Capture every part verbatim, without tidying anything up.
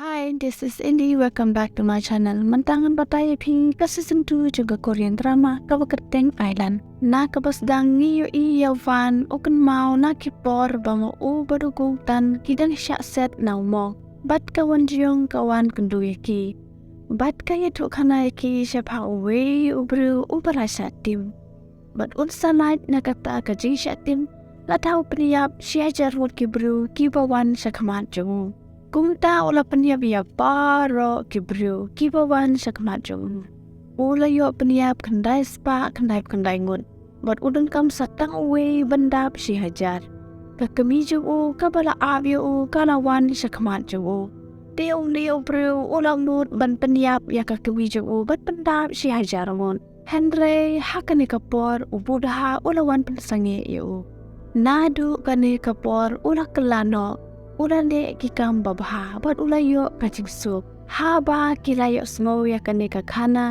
Hi, this is Indy. Welcome back to my channel. Mynta ngan batai ïa phi ka season two jong ka Korean drama kaba kyrteng Island. Na kaba sdang ngi ïohi ïa u Van u kynmaw na ki por ba ma u bad u Gungtan ki dang shah set na u mall. Bad ka Wonjeong ka wan kynduh ïa ki. Bad ka ïathuh khana ïa ki shaphang uwei u briew uba la shah tim. Bad un sa lait na kata ka jingshah tim, lada u pynïap shi hajar ngut ki briew kiba wan sha khmat jong u. Kumta u la pynïap ïa baroh ki briew kiba wan sha khmat jong u. U la ïoh pynïap khyndai spah khyndai phew khyndai ngut. Bad u donkam sa tang uwei ban dap shi hajar. Ka kmie jong u kaba la ap ïa u ka la wan sha khmat jong u. Te une u briew u la mut ban pynïap ïa ka kmie jong u ban pyndap shi hajar ngut. Hynrei ha kane ka por u Buddha u la wan pynsangeh ïa u. Naduh kane ka por u la kylla noh, u la leh ki kam babha bad u la ïoh ka jingsuk. Haba ki la ïohsngew ïa kane ka khana,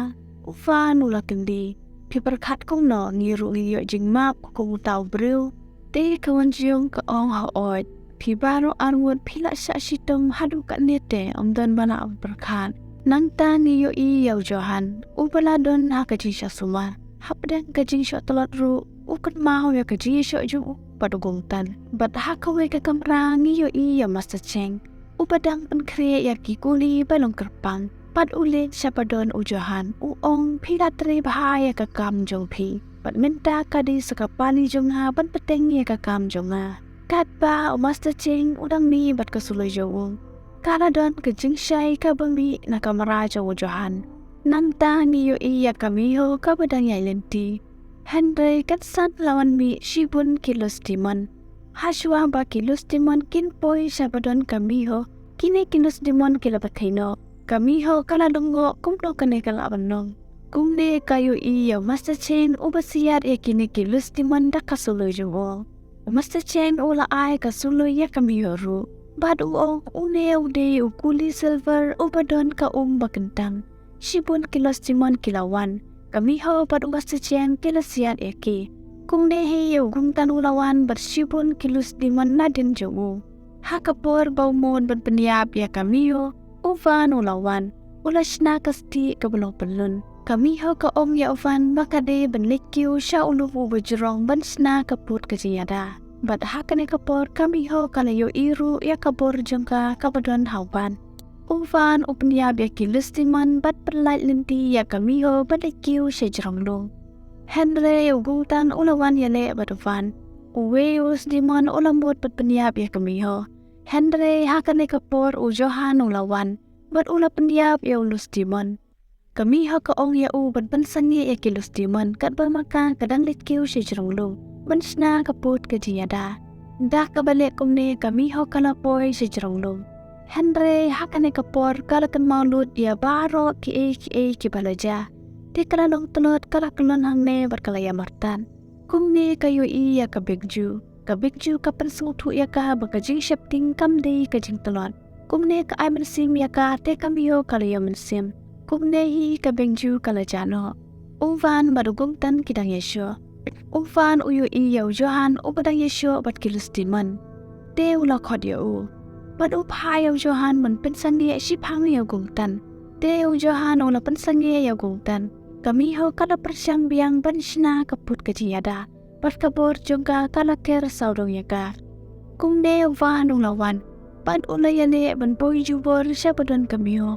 u Van u la kylli, phi pyrkhat kumno, ngi ruh ngi ïoh jingmap kum uta u briew? Te ka Wonjeong ka ong, hooid, phi baroh arngut phi la shah shitom haduh katne te, ym don ba lah ban pyrkhat. Nangta ngi ïohi ïa u Johan uba la don ha ka jingshah sumar. Hapdeng ka jingshah tlot ruh u kynmaw ïa ka jingïashoh jong u bad u Gungtan. Bad ha kawei ka kamra ngi ïohi ïa u Master Cheng uba dang pynkhreh ïa ki kuli ba long kyrpang. Bad u leit sha ba don u Johan, u ong, phi la trei bha ïa ka kam jong phi. Bad mynta ka dei sa ka pali jong nga ban bteng ïa ka kam jong nga. Katba u Master Cheng u dang mih bad ka suloi jong u, ka la don ka jingshai kaba mih na kamra jong u Johan. Nangta ngi ïohi ïa ka Miho kaba dang ïaid lynti. Hynrei kan san la wan mih shibun ki Lostimon. Hashwa ba ki Lostimon kin poi sha ba don ka Miho, kine ki Lostimon ki la bthei noh. Ka Miho ka la lyngngoh kumno kane ka lah ban long. Kumne ka ïohi ïa u Master Cheng uba siat ïa kine ki Lostimon da ka suloi jong u. U Master Cheng u la ai ka suloi ïa ka Miho ruh. Bad u ong, une u dei u kuli silver uba don ka um ba kyntang. Shibun ki Lostimon ki la wan. Ka Miho bad u Master Cheng ki la siat ïa ki. Kumne hi ïa u Gungtan u la wan bad shibun ki Lostimon nadien jong u. Ha ka por ba u mut ban pynïap ïa ka Miho, u Van u la wan. U la shna ka stieh kaba long pyllun. Ka Miho ka ong ïa u Van ba ka dei ban leit kiew sha u lum uba jrong ban shna ka pud ka jingïada. Bad ha kane ka por ka Miho ka la ïohi ruh ïa ka bor jong ka kaba don ha u Van. U Van u pynïap ïa ki Lostimon bad pynlait lynti ïa ka Miho ban leit kiew sha jrong lum. Hynrei u Gungtan u la wan ïaleh bad u Van. Uwei u Lostimon u la mut ban pynïap ïa ka Miho. Hynrei ha kane ka por u Johan u la wan bad u la pynïap ïa u Lostimon. Ka Miho ka ong ïa u ban pynsangeh ïa ki Lostimon katba ma ka ka dang leit kiew sha jrong lum ban shna ka pud ka jingïada. Da kaba leh kumne ka Miho ka la poi sha jrong lum. Hynrei ha kane ka por ka la kynmaw lut ïa baroh kiei kiei kiba la jia. Te ka la long tlot, ka la kyllon hangne bad ka la ïa myrtat. Kumne ka ïohi ïa ka Bek Ju. Ka Bek Ju ka pynsngewthuh ïa ka ba ka jingsheptieng kam dei ka jingtlot. Kumne ka ai mynsiem ïa ka te ka Miho ka la ïoh mynsiem. Kumne hi ka Bek Ju ka la jah noh. U Van bad u Gungtan ki dang ïashoh. U Van u ïohi ïa u Johan uba dang ïashoh bad ki Lostimon. Te u la khot ïa u. Bad u phah ïa u Johan ban pynsangeh shiphang ïa u Gungtan. Te u Johan u la pynsangeh ïa u Gungtan. Ka Miho ka la pyrshang biang ban shna ka pud ka jingïada. Bad ka bor jong ka ka la ker sawdong ïa ka. Kumne u Van u la wan. Bad u la ïaleh ban poi jubor sha ba don ka Miho.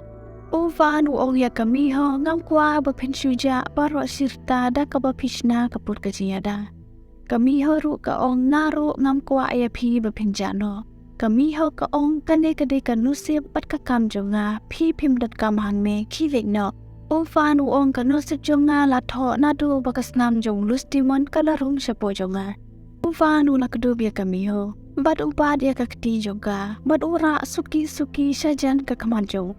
U Van u ong ïa ka Miho, ngam kwah ba phin shu jah baroh shi rta da kaba phi shna ka pud ka jingïada. Ka Miho ruh ka ong, nga ruh ngam kwah ïa phi ba phin jah noh. Ka Miho ka ong, kane ka dei ka nusip bad ka kam jong nga, phi phim donkam hangne, khie leit noh. U Van u ong, ka nusip jong nga la thoh naduh ba ka snam jong u Lostimon ka la rung shapoh jong nga. U Van u la kdup ïa ka Miho bad u bat ïa ka kti jong ka bad u rah suki suki shajan ka khmat jong u.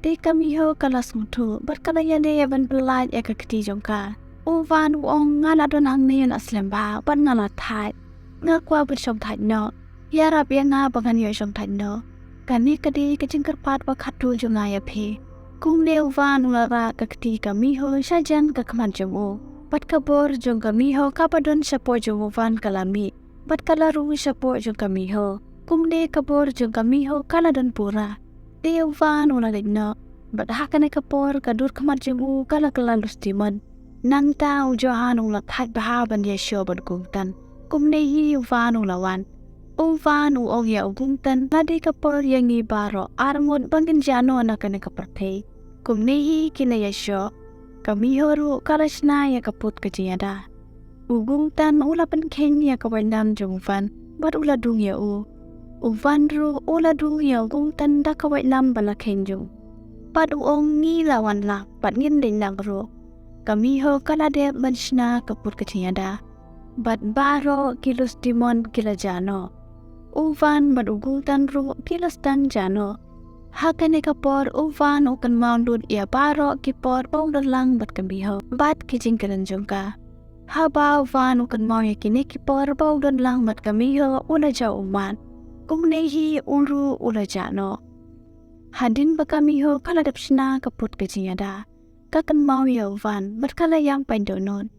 Te ka Miho ka la sngewthuh bad ka la ïaleh ban pyllait ïa ka kti jong ka. U Van u ong, nga la don hangne, nga la slem bha bad nga la thait. Nga kwah ban shong thait noh. Ïarap ïa nga ba ngan ïoh shong thait noh. Kane ka dei ka jingkyrpad ba khatduh jong nga ïa phi. Kumne u Van u la rah ka kti ka Miho shajan ka khmat jong u. Bad ka bor jong ka Miho kaba don shapoh jong u Van ka la mih. Bad ka la rung shapoh jong ka Miho. Kumne ka bor jong ka Miho ka la don pura. Te u Van u la leit noh, bad ha kane ka por ka dur khmat jong u ka la kylla lustimon. Nangta u Johan u la thait bha ban ïashoh bad u Gungtan. Kumne hi u Van u la wan. U Van u ong ïa u Gungtan, la dei ka por ïa ngi baroh arngut ba ngin jah noh na kane ka pyrthei. Kumne hi ki la ïashoh. Ka Miho ruh ka la shna ïa ka pud ka jingïada. U Gungtan u la pynkheiñ ïa ka waitlam jong u Van bad u la dung ïa u. U Van ruh u la dung ïa u Gungtan da ka waitlam ba la kheiñ jong u. Bad u ong, ngi la wan lang bad ngin dei lang ruh. Ka Miho ka la dep ban shna ka pud ka jingïada. Bad baroh ki lustimon ki la jah noh. U Van bad u Gungtan ruh ki la sdang jah noh. Ha kane ka por u Van u kynmaw lut ïa baroh ki por ba u don lang bad ka Miho bad ki jingkren jong ka. Haba u Van u kynmaw ïa kine ki por ba u don lang bad ka Miho u la jaw ummat. Kumne hi u ruh u la jah noh. Hadien ba ka Miho ka la dep shna ka pud ka jingïada, ka kynmaw ïa u Van bad ka la ïam pait dohnud.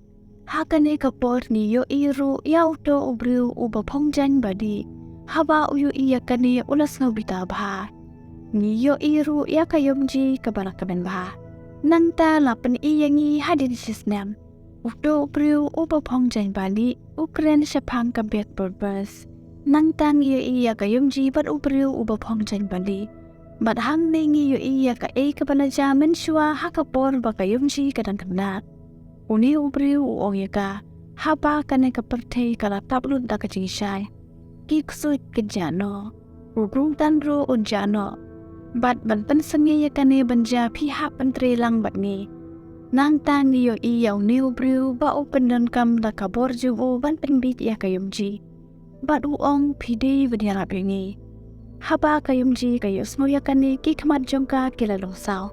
Ha kane ka por ngi ïohi ruh ïa uto u briew uba phong jaiñ ba dih. Haba u ïohi ïa kane u la sngew bitar bha. Ngi ïohi ruh ïa ka Yumji kaba la kmen bha. Nangta la pyni ïa ngi hadien shi snem. Uto u briew uba phong jaiñ ba dih u kren shaphang ka bad purpose. Nangta ngi ïohi ïa ka Yumji bad u briew uba phong jaiñ ba dih. Bad hangne ngi ïohi ïa kaei kaba la jia mynshuwa ha ka por ba ka Yumji ka dang khynnah. Une u briew u ong ïa ka, haba kane ka pyrthei ka la tap lut da ka jingshai, ki ksuid kin jah noh, u Gungtan ruh un jah noh. Bad ban pynsngew ïa kane ban jia phi hap ban trei lang bad ngi. Nangta ngi ïohi ïa une u briew ba u pyndonkam da ka bor jong u ban pynbiej ïa ka Yumji. Bad u ong, phi dei ban ïarap ïa ngi. Haba ka Yumji ka ïohsngew ïa kane ki khmat jong ka ki la lungsaw.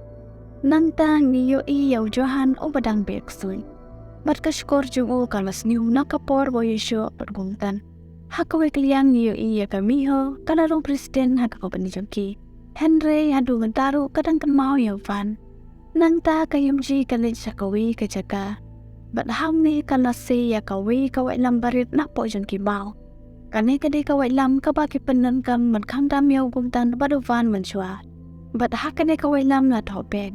Nangta ngi ïohi ïa u Johan uba dang beh ksuid. Bad ka shkor jong u ka la sniew na ka por ba u ïashoh bad u Gungtan. Ha kawei ka liang ngi ïohi ïa ka Miho ka la long president ha ka company jong ki. Hynrei haduh mynta ruh ka dang kynmaw ïa u Van. Nangta ka Yumji ka leit sha kawei ka jaka. Bad hangne ka la sei ïa kawei ka waitlam barit napoh jong ki maw. Kane ka dei ka waitlam kaba ki pyndonkam ban khang dam ïa u Gungtan bad u Van mynshuwa. Bad ha kane ka waitlam la thoh bek.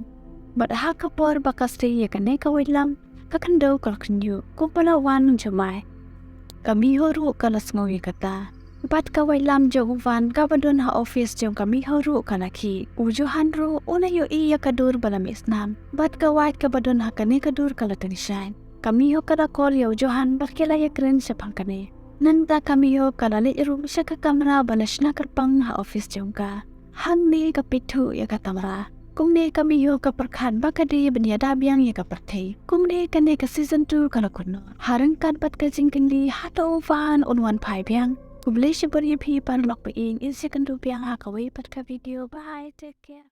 Bad ha ka por ba ka sei ïa kane ka waitlam, ka khyndew ka la khyndiat kumba la wan jumai. Ka Miho ruh ka la sngew ïa kata. Bad ka waitlam jong u Van kaba don ha office jong ka Miho ruh ka la khih. U Johan ruh u la ïohi ïa ka dur ba la mih snam. Bad ka wait kaba don ha kane ka dur ka la tyngshaiñ. Ka Miho ka la call ïa u Johan bad ki la ïakren shaphang kane. Nangta ka Miho ka la leit rung sha ka kamra ba la shna kyrpang ha office jong ka. Hangne ka peit thuh ïa ka kamra. Kumne ka Miho ka pyrkhat ba ka dei ban ïada biang ïa ka pyrthei. Kumne kane ka season two ka la kut noh. Ha ryngkat bad ka jingkylli hato u Van un wan phai biang. Khublei shibun ïa phi paralok ba ïeit, ngin sa ïakynduh biang ha kawei pat ka video. Bye, take care.